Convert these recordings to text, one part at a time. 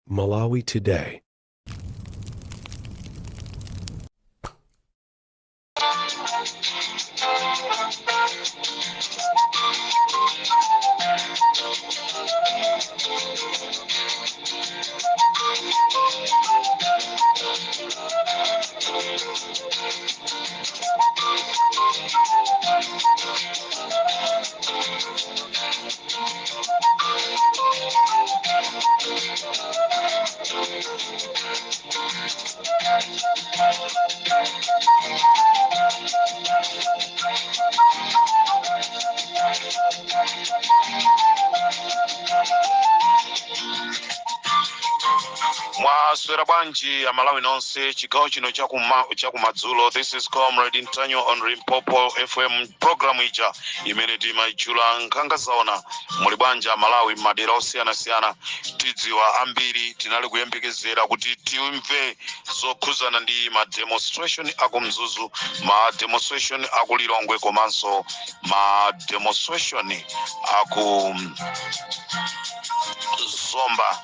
Malawi Today. Mwaswera bwanji Amalawi nonse chigawo chino chakumadzulo? This is Comrade Ntanyiwa on Limpopo FM, program ija imene timaitchula Nkhanga Zaona. Muli bwanji Amalawi m'madera osiyanasiyana? Tidziwa ambiri tinali kuyembekezera kuti timve zokhuzana ndi ma demonstration aku Mzuzu, ma demonstration aku Lilongwe komanso ma demonstration aku Zomba.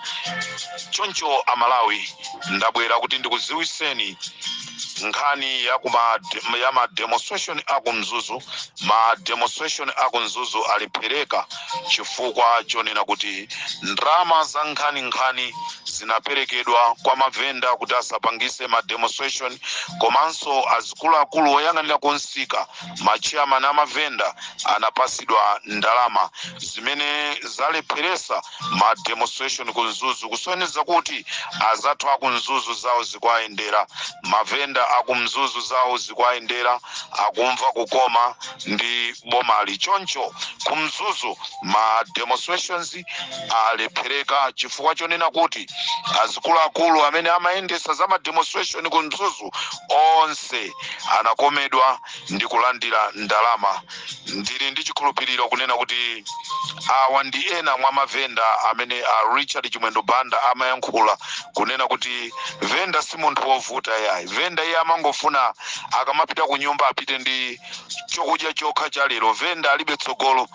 Choncho Amalawi, ndabwera kuti ndikuziwiseni nkhani ya ma demonstration aku Mzuzu. Ma demonstration aku Mzuzu alephereka chifukwa chonena kuti ndalama za nkhaninkhani zinaperekedwa kwa mavenda kuti asapangise ma demonstration, komanso azikuluakulu oyang'anira kunsika, machairman amavenda, anapasidwa ndalama zimene zalepheresa ma demonstration ku Mzuzu, kusonyeza kuti azathu aku Mzuzu zawo zikuayendera, mavenda aku Mzuzu zawo zikuayendera, akumva kukoma ndi bomali. Choncho ku Mzuzu ma demonstrations alephereka chifukwa chonena kuti azikuluakulu amene amayendesa za ma demonstration ku Mzuzu onse anakomedwa ndi kulandira ndalama. Ndili ndi chikhulupiriro kunena kuti awa ndi ena mwa mavenda amene a Richard Chimwendo Banda amayankhula kunena kuti venda si munthu wovuta yayi. Venda iye amangofuna akamapita ku nyumba apite ndi chokudya chokha cha lero. Venda alibe tsogolo,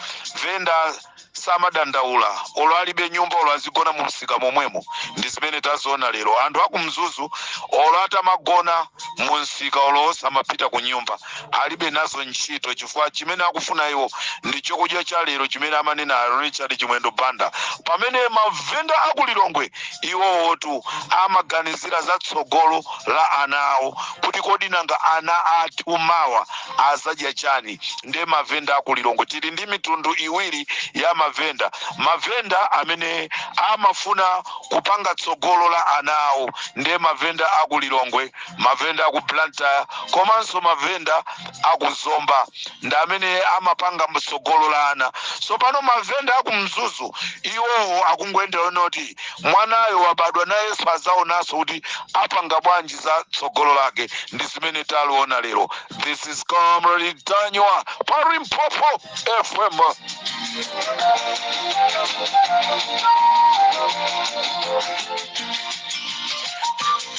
venda samadandaula olo alibe nyumba, olo azigona mu msika momwemo. Ndi zimene taziona lero. Anthu aku Mzuzu olo atamagona mu msika, olo osamapita ku nyumba, alibe nazo ntchito, chifukwa chimene akufuna iwo ndi chokudya cha lero chimene amanena Richard Chimwendo Banda. Pamene mavenda aku Lilongwe iwowotu amaganizira za tsogolo la ana awo, kuti kodi nanga ana athu mawa azadya chani? Ndiye mavenda aku Lilongwe, tili ndi mitundu iwiri ya mavenda: mavenda amene amafuna kupanga tsogolo la ana awo, ndiye mavenda aku Lilongwe, mavenda aku Blantyre komanso mavenda aku Zomba, ndi amene amapanga tsogolo la ana. So pano mavenda aku Mzuzu iwowo akungoyendera noti mwanayo wabadwa nayenso azaonanso kuti apanga bwanji za tsogolo lake. Ndi zimene taliona lero. This is Comrade Ntanyiwa pa Limpopo FM.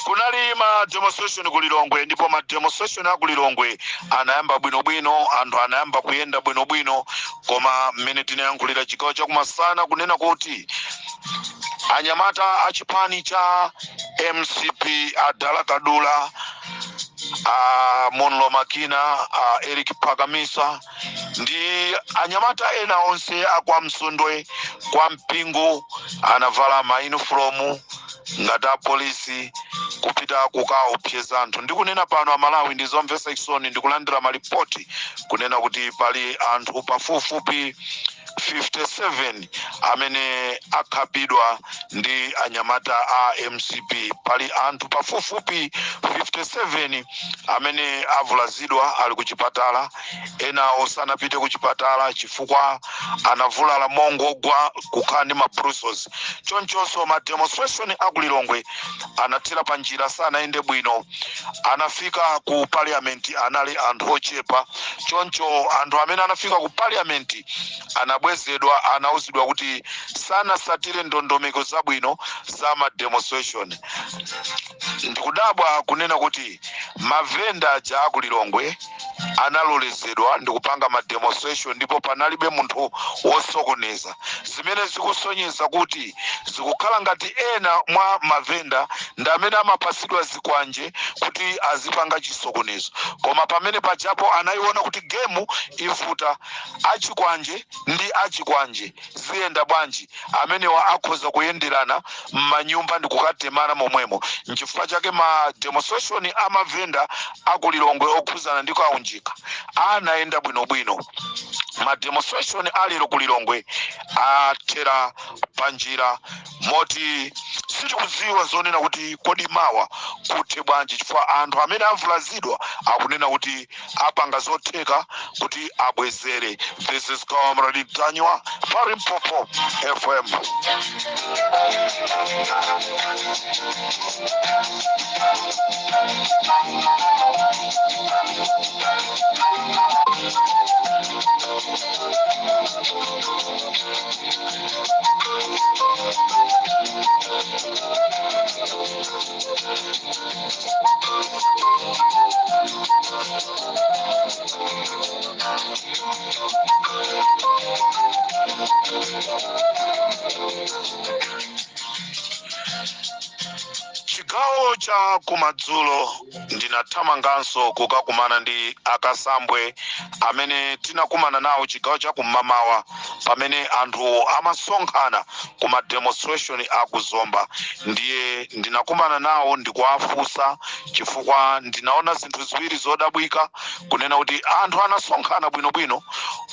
Kunali ma demonstration ku Lilongwe, ndipo ma demonstration aku Lilongwe anayamba bwinobwino, anthu anayamba kuyenda bwinobwino, koma mmene tinayankhulira chigawo chakumasana kunena kuti anyamata a chipani cha MCP, Adala Kadula, a Monlo Makina, a Eric Phakamisa ndi anyamata ena onse akwa Msundwe, kwa Mpingu, anavala mayunifomu ngati apolisi kupita kukaopseza anthu. Ndikunena pano Amalawi, ndizomvetsa chisoni, ndikulandira malipoti kunena kuti pali anthu pafupifupi 57 amene akhapidwa ndi anyamata a MCP. Pali anthu pafupifupi 57 amene avulazidwa, ali ku chipatala, enawo sanapite ku chipatala chifukwa anavulala mongogwa kukhala ndi ma bruises. Chonchonso ma demonstration aku Lilongwe anathera pa njira, sanayende bwino. Anafika ku parliament anali anthu ochepa, choncho anthu amene anafika ku parliament anabwezedwa, anauzidwa kuti sanasatire ndondomeko zabwino za ma demonstration. Ndikudabwa kunena kuti mavenda aja aku Lilongwe analolezedwa ndikupanga ma demonstration, ndipo panalibe munthu wosokoneza, zimene zikusonyeza kuti zikukhala ngati ena mwa mavenda ndi amene amapasidwa zikwanje kuti azipanga chisokonezo. Koma pamene pajapo anayiona kuti game ivuta, achikwanje ndi achikwanje ziyenda bwanji? Amenewa akhoza kuyenderana m'manyumba ndi kukatemana momwemo. Nchifukwa chake ma demonstration amavenda aku Lilongwe okhuzana ndi kaunjika anayenda bwinobwino. Ma demonstration alero ku Lilongwe athera panjira, moti sitikudziwa zonena kuti kodi mawa kuthe bwanji, chifukwa anthu amene avulazidwa akunena kuti apanga zotheka kuti abwezere. This is Comrade Ntanyiwa pa Limpopo FM. Chigawo cha kumadzulo ndinathamanganso kukakumana ndi akasambwe amene tinakumana nawo chigawo cha kum'mamawa pamene anthu amasonkhana ku ma demonstration akuzomba. Ndiye ndinakumana nawo ndikuwafunsa, chifukwa ndinaona zinthu ziwiri zodabwika, kunena kuti anthu anasonkhana bwinobwino,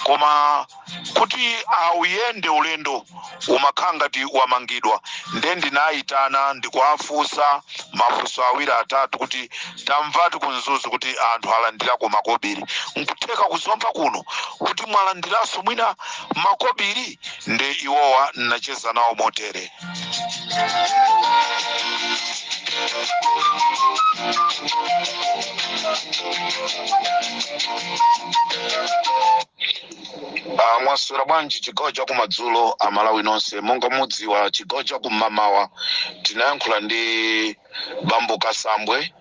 koma kuti auyende ulendo umakhala ngati wamangidwa. Nde ndinayitana ndikuwafunsa mafunso awiri atatu kuti tamvatu ku Mzuzu kuti anthu alandirako makobiri, nkutheka kuzomba kuno kuti mwalandiranso mwina makobiri? Nde iwowa nnacheza nawo motere. Mwaswera bwanji chigawo chakumadzulo, Amalawi nonse? Monga mudziwa, chigawo chakum'mamawa tinayankhula ndi bambo Kasambwe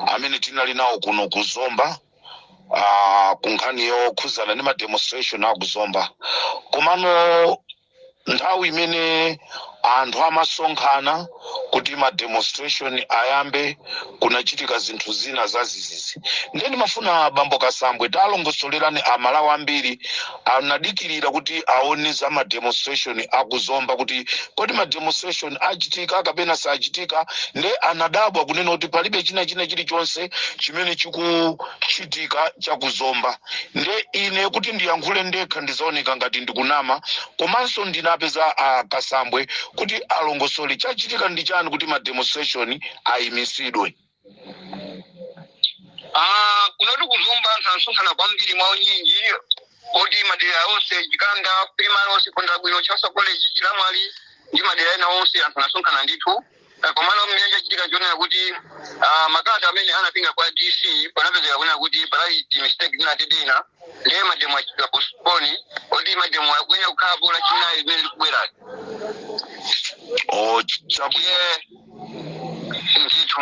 amene tinali nawo kuno kuzomba ku nkhani yokhuzana ndi ma demonstration akuzomba. Komano nthawi imene anthu amasonkhana kuti ma demonstration ayambe, kunachitika zinthu zina zazizizi. Ndiye ndimafuna bambo Kasambwe talongosolerani Amalawi ambiri anadikirira kuti aone za ma demonstration akuzomba, kuti kodi ma demonstration achitika kapena sachitika. Nde anadabwa kunena kuti palibe china chilichonse chimene chikuchitika chakuzomba. Nde ine kuti ndiyankhule ndekha ndizaoneka ngati ndikunama, komanso ndinapeza a Kasambwe kuti alongosole chachitika ndi chani kuti ma demonstration ayimisidwe. Ah, kunotu kuzomba anthu anasonkhana kwambiri mwa unyinji, koti madera onse, Chikanda, Primary onse, Kondabwino, Chaosa College, Chilamwali ndi madera ena onse, anthu anasonkhana ndithu. Komano mmene chachitika chionera kuti makalata amene anapinga kwa DC, panapezeka kunena kuti panali ti mistake zina titina, ndiye mademo achitika postpone, oti mademo akuyenera kukhalapo Lachinayi limene likubwerali. O, chabwino. Ndiye ndithu.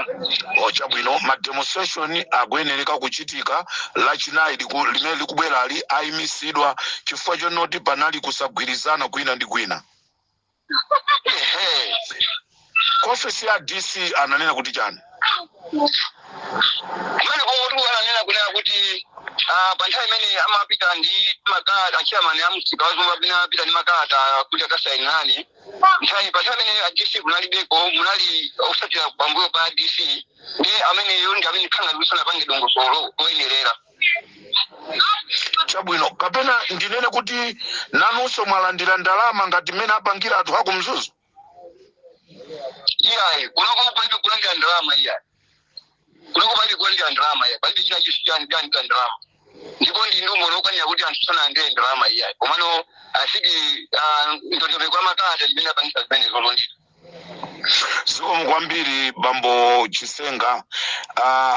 O, chabwino, ma demonstration akuyenereka kuchitika Lachinayi limene likubwerali, ayimisidwa chifukwa chonoti panali kusagwirizana kwina ndi kwina. Ehe. Ofesi ya DC ananena kuti chani? Kumene komwe ananena kunena kuti pa nthawi imene amapita ndi makalata, achairman a msika wa Zomba amene amapita ndi makalata kuti akasayinirane, nthawi pa nthawi imene a DC kunalibeko, munali osatira pambuyo pa DC, ndi ameneyo ndi amene khanga kuti sanapange dongosolo loyenerera. Chabwino, kapena ndinene kuti nanunso mwalandira ndalama ngati mmene apangira anthu aku Mzuzu? Iyayi, kunoko palibe kulandira ndalama, iyayi. Kunoko palibe kulandira ndalama, iyayi. Palibe china chisi chani chani cha ndalama, ndipo ndi umboni okwanira kuti anthu sanalandire ndalama, iyayi. Komano asiki ndondomeko ya makalata chimene apangisa zimenezo ndithu. Zikomo kwambiri, bambo Chisenga.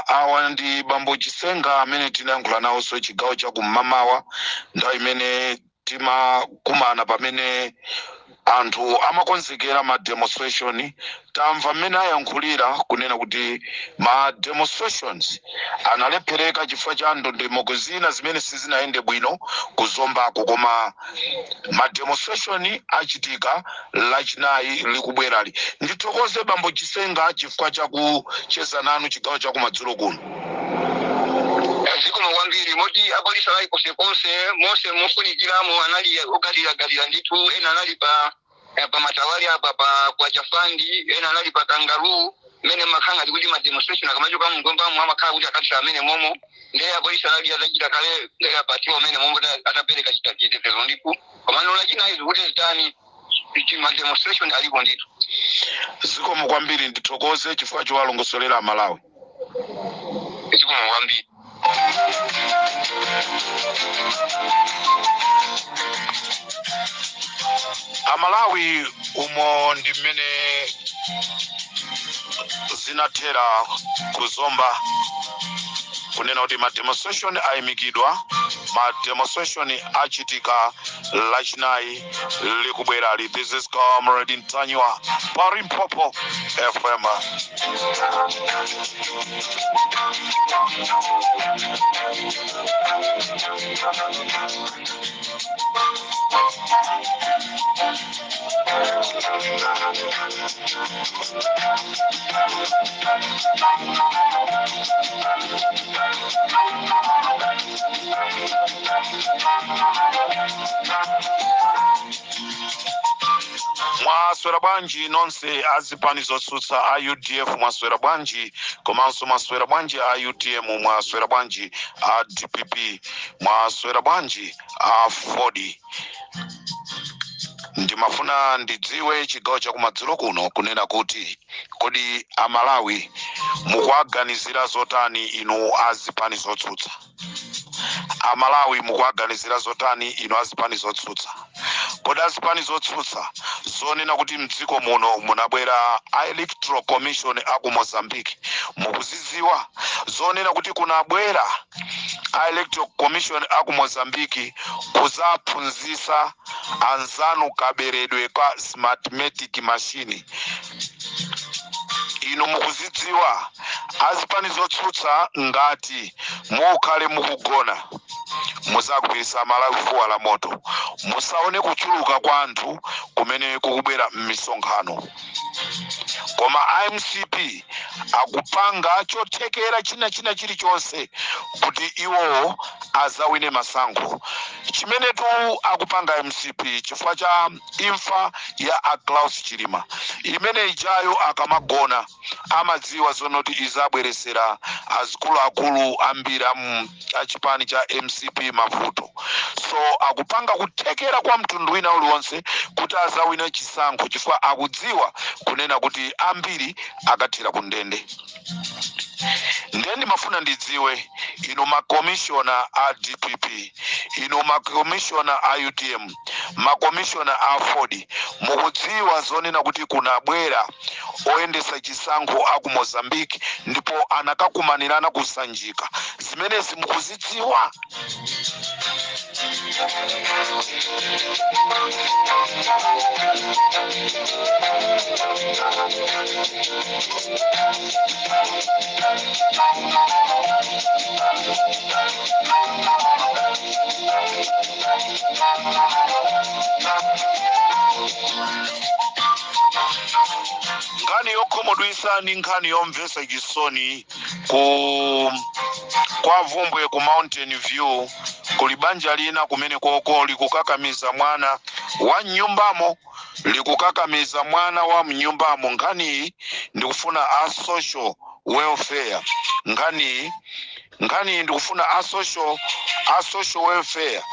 Awa ndi bambo Chisenga amene tinayankhula nawonso chigawo cha kum'mamawa, nthawi imene timakumana pamene Anthu amakonzekera ma demonstration. Tamva mmene ayankhulira kunena kuti ma demonstrations analephereka chifukwa cha ndondomeko zina zimene sizinayende bwino kuzombako, koma ma demonstration achitika Lachinayi likubwerali. Ndithokoze bambo Chisenga chifukwa chakucheza nanu chigawo chakumadzulo kuno. Zikomo kwambiri. Moti apolisi anali konsekonse, monse mofunikiramo anali ogaliragalira ndithu. Ena anali pa matawali apa pa Kwacha Fund, ena anali pa Kangaroo mmene makhala ngati kuti ma demonstration akamachoka mZombamo amakhala kuti akathira amene momo. Ndiye apolisi anali atachita kale patrol amene momo, atapereka chita chitetezo ndithu. Komano Lachinayi zikuti zitani, ma demonstration alipo ndithu. Zikomo kwambiri, ndithokoze chifukwa chowalongosolera Amalawi. Zikomo kwambiri. Amalawi, umo ndi mmene zinathera kuzomba, kunena kuti ma demonstration ayimikidwa, ma demonstration achitika Lachinayi likubwerali. This is Comrade Ntanyiwa pa Limpopo FM. Mwaswera bwanji nonse azipani zotsutsa? A UDF mwaswera bwanji? Komanso mwaswera bwanji a UTM? Mwaswera bwanji a DPP? Mwaswera bwanji a AFORD? Ndimafuna ndidziwe chigawo chakumadzulo kuno kunena kuti kodi Amalawi mukuaganizira zotani inu azipani zotsutsa? Amalawi mukuaganizira zotani inu azipani zotsutsa? Kodi azipani zotsutsa, zonena kuti mdziko muno munabwera a Electoral Commission aku Mozambique mukuzidziwa? Zonena kuti kunabwera a Electoral Commission aku Mozambique kuzaphunzitsa anzanu kaberedwe ka Smartmatic machine, inu mukuzidziwa? Azipani zotsutsa, ngati mukhale mukugona, muzagwirisa Malawi fuwa la moto. Musaone kuchuluka kwa anthu kumene kukubwera m'misonkhano, koma iMCP akupanga chothekera china chilichonse kuti iwowo azawine masankho. Chimenetu akupanga MCP chifukwa cha imfa ya a Klaus Chilima imene ijayo, akamagona amadziwa zonoti izabweresera azikuluakulu ambiri achipani cha MCP mavuto. So akupanga kuthekera kwa mtundu wina uliwonse kuti azawine chisankho, chifukwa akudziwa kunena kuti ambiri akathera ku ndende. Ndiye ndimafuna ndidziwe, inu makomishona a DPP, inu makomishona a UTM, makomishona a AFORD, mukudziwa zonena kuti kunabwera oyendesa chisankho aku Mozambique ndipo anakakumanirana kusanjika? Zimenezi mukuzidziwa? Nkhani yokhumudwisa ndi nkhani yomvetsa chisoni ku kwa Vumbwe ku Mountain View, kuli banja lina kumene koko likukakamiza mwana wa mnyumbamo, likukakamiza mwana wa mnyumbamo. Nkhaniyi ndikufuna a social welfare, nkhaniyi ndikufuna a social welfare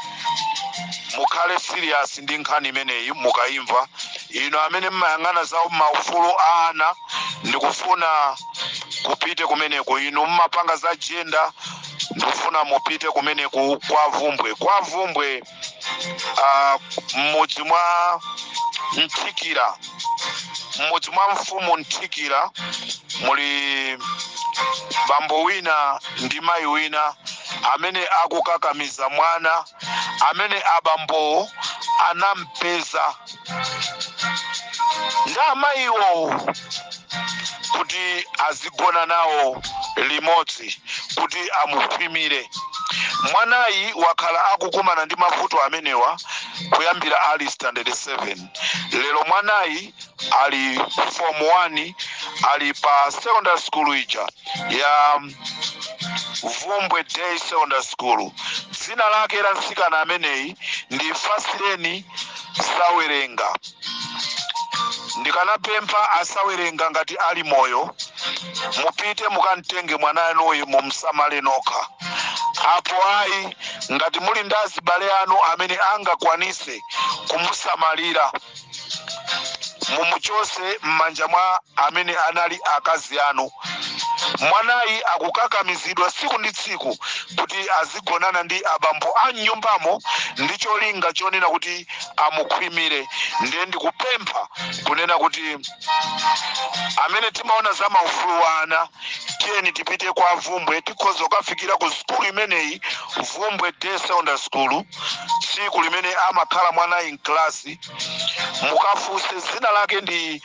mukhale serious ndi nkhani imeneyi mukayimva. Inu amene mmayang'ana za maufulu a ana, ndikufuna kupite kumeneko. Inu mmapanga za gender, ndikufuna mupite kumeneku kwa Vumbwe, kwa Vumbwe, mmudzi mwa Mthikira, mmudzi mwa mfumu Mthikira, muli bambo wina ndi mayi wina amene akukakamiza mwana amene abambowo anampeza. Ndi amayiwo kuti azigona nawo limodzi kuti amukhwimire. Mwanayi wakhala akukumana ndi mavuto amenewa kuyambira ali standard 7. Lero mwanayi ali form 1, ali pa secondary school ija ya Vumbwe Day Secondary School. Dzina lake la mtsikana ameneyi ndi Fasileni Sawerenga. Ndikanapempha asawerenga, ngati ali moyo, mupite mukamtenge mwana wanuyu, mumsamale nokha. Apo ayi, ngati muli ndi azibale anu amene angakwanise kumusamalira, mumuchose m'manja mwa amene anali akazi anu. Mwanayi akukakamizidwa tsiku ndi tsiku kuti azigonana ndi abambo a mnyumbamo ndi cholinga chonena kuti amukhwimire. Ndiye ndikupempha kunena kuti amene timaona za maufulu wa ana, tiyeni tipite kwa Vumbwe. Tikhoza kukafikira ku sukulu imeneyi, Vumbwe Day Secondary School, tsiku limene amakhala mwanayi mklasi, mukafunse. Dzina lake ndi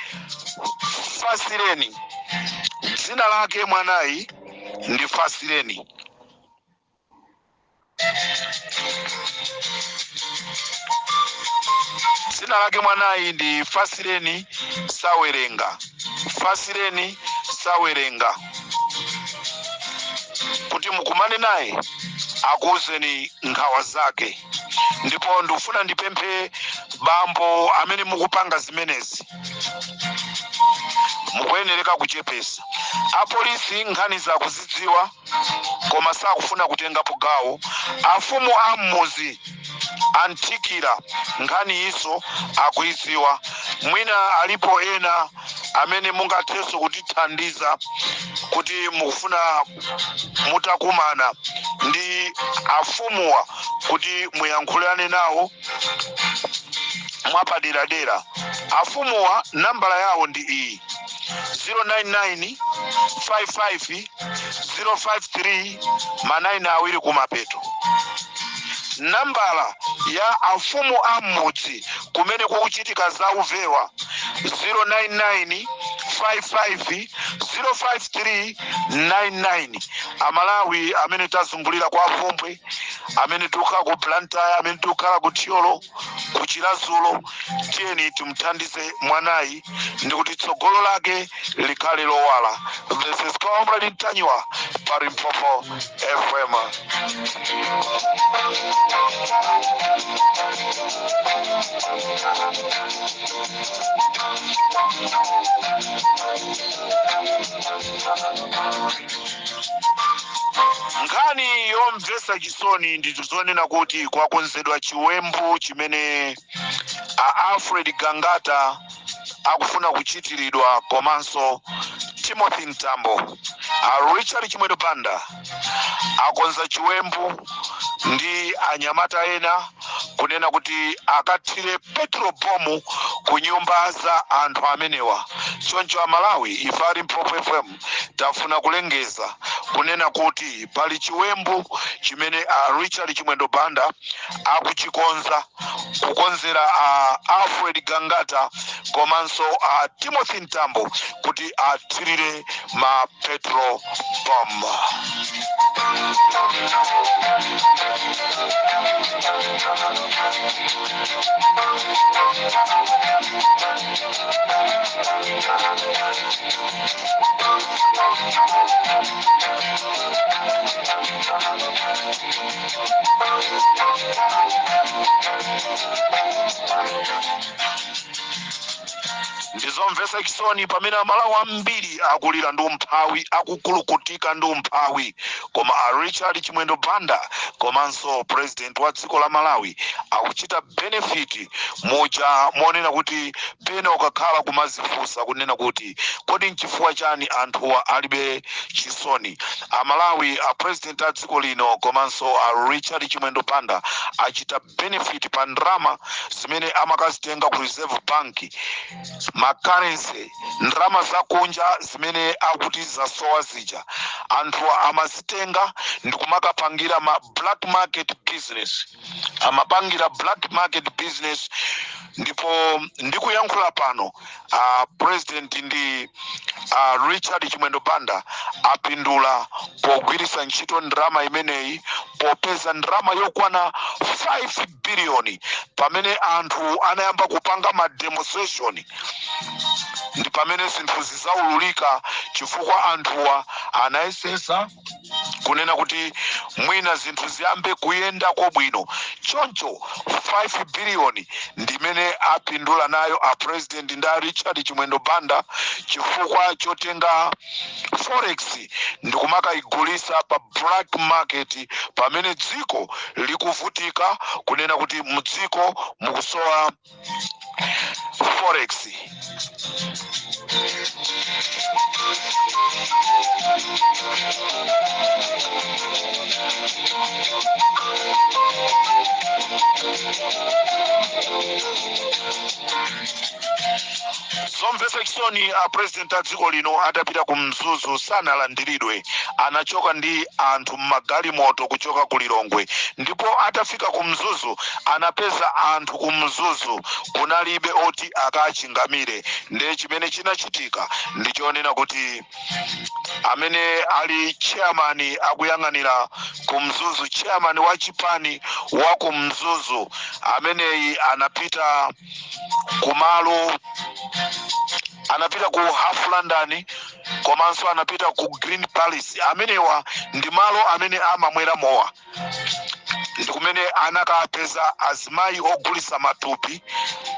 Fasileni. Dzina lake mwanayi ndi Fasileni. Dzina lake mwanayi ndi Fasileni Sawerenga, Fasileni Sawerenga. Kuti mukumane naye, akuwuzeni nkhawa zake. Ndipo ndikufuna ndipemphe bambo amene mukupanga zimenezi, mukuyenereka kuchepesa. Apolisi nkhani zakuzidziwa koma sakufuna kutengapo gawo. Afumu a mmuzi anthikira nkhani iso akuidziwa. Mwina alipo ena amene mungathenso kutithandiza kuti mukufuna mutakumana ndi afumuwa kuti muyankhulane nawo mwapaderadera. Afumuwa nambala yawo ndi iyi: 099 55 053 ma 9 awiri kumapeto. Nambala ya afumu a mmudzi kumene kukuchitika za uvewa: 099 55 053 99. Amalawi amene tazungulira kwa Vumbwe, amene tikukhala ku Blantyre, amene tikukhala ku Thyolo, ku Chiradzulu, tiyeni timuthandize mwanayi ndikuti tsogolo lake likhale lowala. This is Comrade Ntanyiwa pa Limpopo FM. Nkhani yomvetsa chisoni ndi zonena kuti kwakonzedwa chiwembu chimene a Alfred Gangata akufuna kuchitiridwa komanso Timothy Mtambo. A Richard Chimwendo Banda akonza chiwembu ndi anyamata ena kunena kuti akathire petrol bomb ku nyumba za anthu amenewa. Choncho Amalawi, ife a Limpopo FM tafuna kulengeza kunena kuti pali chiwembu chimene a Richard Chimwendo Banda akuchikonza kukonzera a Alfred Gangata komanso a Timothy Mtambo kuti athirire ma petrol bomb. Ndizomvetsa chisoni pamene Amalawi ambiri akulira ndi umphawi, akukulukutika ndi umphawi, koma a Richard Chimwendo Banda komanso president wa dziko la Malawi akuchita benefit muja monena kuti pena ukakhala kumazifunsa kunena kuti kodi nchifukwa chani anthuwa alibe chisoni? Amalawi, a president a dziko lino komanso a Richard Chimwendo Banda achita benefit pa ndalama zimene amakazitenga ku Reserve Bank. Currency, ndalama zakunja zimene akuti zasowa zija, anthu amazitenga ndikumakapangira ma black market business, amapangira black market business. Ndipo ndikuyankhula pano, President ndi Richard Chimwendo Banda apindula pogwiritsa ntchito ndalama imeneyi, popeza ndalama yokwana 5 biliyoni. Pamene anthu anayamba kupanga ma demonstration ndi pamene zinthu zizaululika, chifukwa anthuwa anayesesa kunena kuti mwina zinthu ziyambe kuyendako bwino. Choncho 5 biliyoni ndimene apindula nayo a President ndi a Richard Chimwendo Banda, chifukwa chotenga forex ndikumakayigulisa pa black market pamene dziko likuvutika, kunena kuti mudziko mukusowa forex. Zomvetsa chisoni, a President a dziko lino atapita ku Mzuzu sanalandiridwe. Anachoka ndi anthu mmagalimoto kuchoka ku Lilongwe, ndipo atafika ku Mzuzu anapeza anthu ku Mzuzu kunalibe oti akachingamire. Ndiye chimene chinachitika ndichonena kuti amene ali chairman akuyang'anira ku Mzuzu, chairman wa chipani wa ku Mzuzu ameneyi, anapita kumalo, anapita ku Half London, komanso anapita ku Green Palace. Amenewa ndi malo amene amamwera mowa, ndi kumene anakapeza azimayi ogulisa matupi,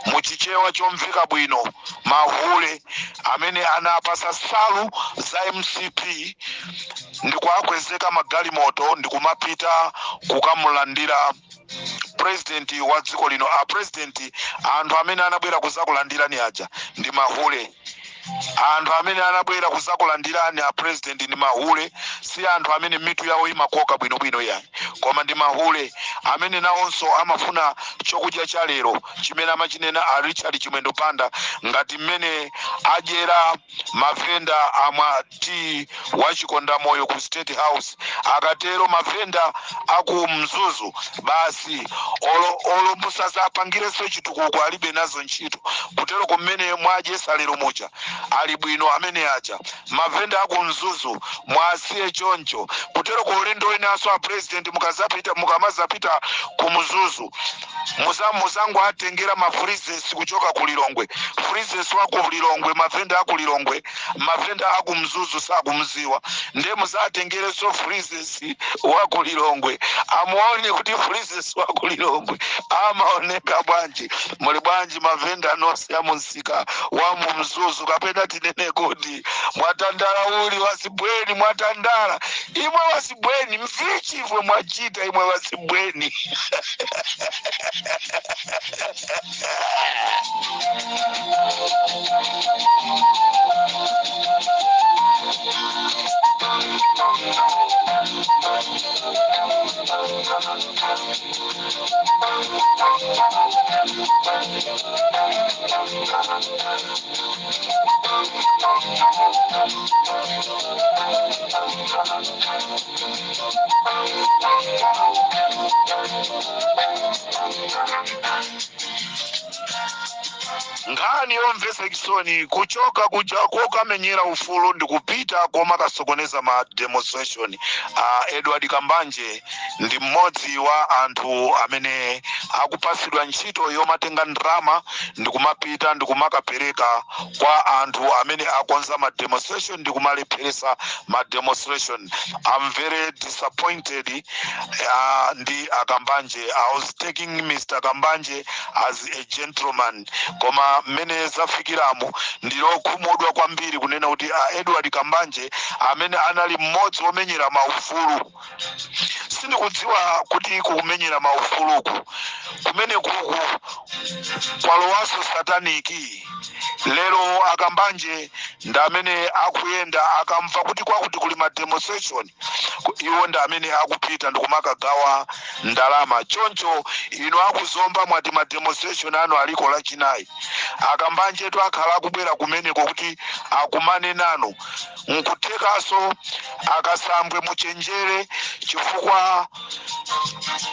muchichewa chomveka bwino mahule, amene anapasa nsalu za MCP ndikuakwezeka magalimoto ndikumapita kukamulandira President wa dziko lino. A President, anthu amene anabwera kuzakulandirani aja ndi mahule. Anthu amene anabwera kuzakulandirani a President ndi mahule, si anthu amene mitu yawo imakoka bwinobwino yayi, koma ndi mahule amene nawonso amafuna chokudya cha lero chimene amachinena a Richard Chimwendo Banda, ngati mmene adyera mavenda amwa tea wa Chikondamoyo ku State House. Akatero mavenda aku Mzuzu basi, olo musazapangirenso chitukuko, alibe nazo ntchito. Kutero kumene mwadyesa lero muja ali bwino amene aja. Mavenda aku Mzuzu mwasiye choncho. Kutero ku ulendo winanso a President mukazapita, mukamazapita ku Mzuzu, muzango atengera ma freezes kuchoka ku Lilongwe. Freezes wa ku Lilongwe, mavenda aku Lilongwe, mavenda aku Mzuzu sakumziwa, ndiye muzatengerenso freezes wa ku Lilongwe, amuone kuti freezes wa ku Lilongwe amaoneka bwanji. Muli bwanji mavenda nonse amunsika wa mu Mzuzu, kapena tinene kuti mwatandala uli wasibweni, mwatandala imwe wasibweni, mvichivwe mwachita imwe wasibweni. Nkhani yomvetsa chisoni, kuchoka kuja kokamenyera ufulu ndikupita koma kasokoneza ma demonstration. Edward Kambanje ndi mmodzi wa anthu amene akupasidwa ntchito yomatenga ndalama ndikumapita ndikumakapereka kwa anthu amene akonza ma demonstration ndikumalepheresa ma demonstration. I'm very disappointed ndi Akambanje. I was taking Mr Kambanje as a gentleman, koma mmene zafikiramo ndilokhumudwa kwambiri kunena kuti a Edward Kambanje amene anali mmodzi womenyera maufulu, sindikudziwa kuti kukumenyera maufuluku kumene kuku kwalowanso satanic lero. Akambanje ndi amene akuyenda akamva kuti kwakuti kuli ma demonstration, iwo ndi amene akupita ndikumakagawa ndalama. Choncho inu akuzomba mwati ma demonstration anu aliko Lachinayi, Akambanjetu akhala akubwera kumeneko kuti akumane nanu. Nkuthekanso Akasambwe muchenjere, chifukwa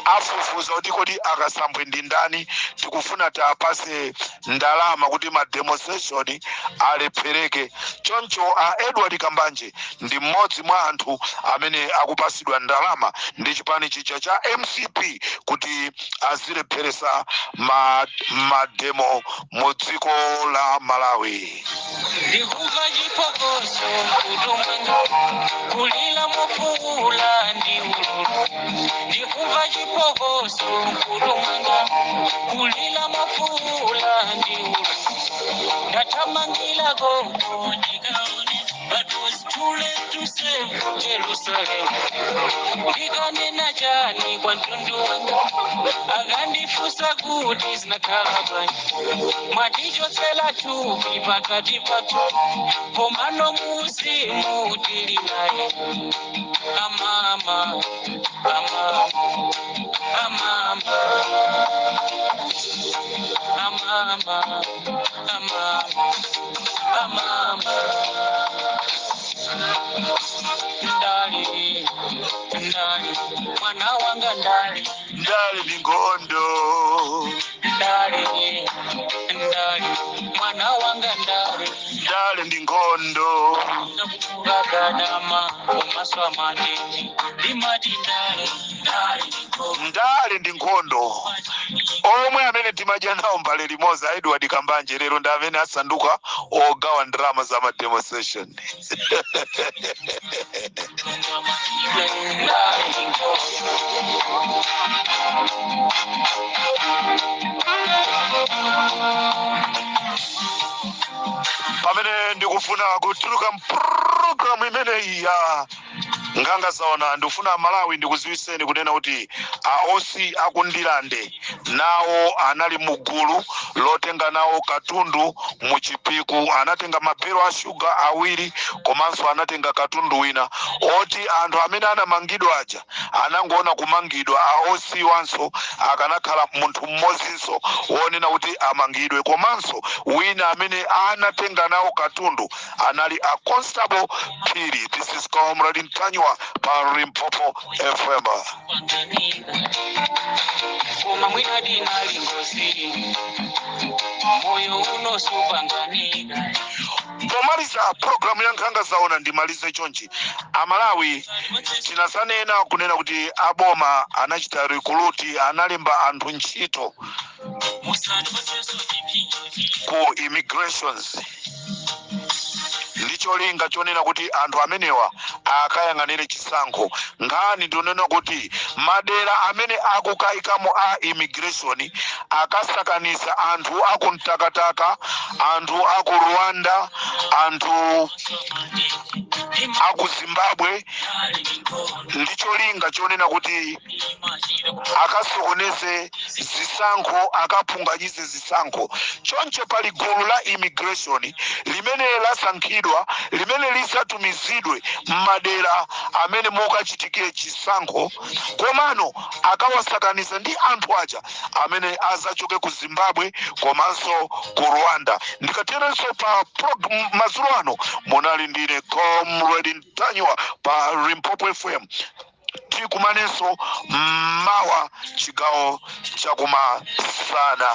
afufuza kuti kodi Akasambwe ndi ndani, tikufuna tiapase ndalama kuti ma demonstration alephereke. Choncho a Edward Kambanje ndi mmodzi mwa anthu amene akupasidwa ndalama ndi chipani chija cha MCP kuti azilepheresa mademo mu dziko la Malawi. Ndikumva chiphokoso kutumwanga, kulila mofuula ndi ululu. Ndikumva chiphokoso kutumwanga, kulila mofuula ndi ululu. Ndathamangira koko ndikaone, but was too late to save Jerusalem. Ndikanena chani kwa mtundu wanga akandifunsa kuti zinakhala bwanji? Mwatichotsera thupi pakati pathu, komano muuzimu tili naye. Amama, amama, amama, amama, amama, amama. Ndali ndali mwana wanga, ndali. Ndale ndi nkhondo. Ndali ndali mwana wanga, ndali. Ndale ndi nkhondo. Ndakugadama komaso amanjenji ndimati ndale, ndale. Ndale ndi nkhondo. Omwe amene timadya nawo mbale limodzi, a Edward Kambanje, lero ndi amene asanduka ogawa ndalama za ma demonstration. Ndale ndi nkhondo. Pamene ndikufuna kutuluka mpulogalamu imeneyi ya Nkhanga Zaona, ndikufuna Malawi ndikuziwiseni kunena kuti a OC akundilande nawo anali mugulu lotenga nawo katundu muchipiku. Anatenga mabelo a shuga awiri, komanso anatenga katundu wina oti anthu amene anamangidwa aja anangoona kumangidwa. A OC wanso akanakhala munthu mmodzinso wonena kuti amangidwe. Komanso wina amene anatenga nawo katundu anali a Constable Phiri. This is Comrade Ntanywa pa Limpopo FM. Panganika koma mwina dinali ngozi, moyo uno supanganika. Pomaliza programu ya Nkhanga Zaona, ndimalize chonchi. Amalawi, tinazanena kunena kuti aboma anachita recruit, analemba anthu ntchito ku immigrations ndi cholinga chonena kuti anthu amenewa akayang'anire chisankho. Nkhani ndionena kuti madera amene akukayikamo a immigration akasakaniza anthu aku Mtakataka, anthu aku Rwanda, anthu aku Zimbabwe, ndi cholinga chonena kuti akasokoneze zisankho, akaphunganyize zisankho. Choncho pali gulu la immigration limene lasankhidwa limene lisatumizidwe m'madera amene mukachitikire chisankho, komano akawasakaniza ndi anthu aja amene azachoke ku Zimbabwe komanso ku Rwanda. Ndikaterenso pa madzulo ano munali ndine Comrade Ntanywa pa Limpopo FM. Tikumanenso mawa chigawo chakumasana.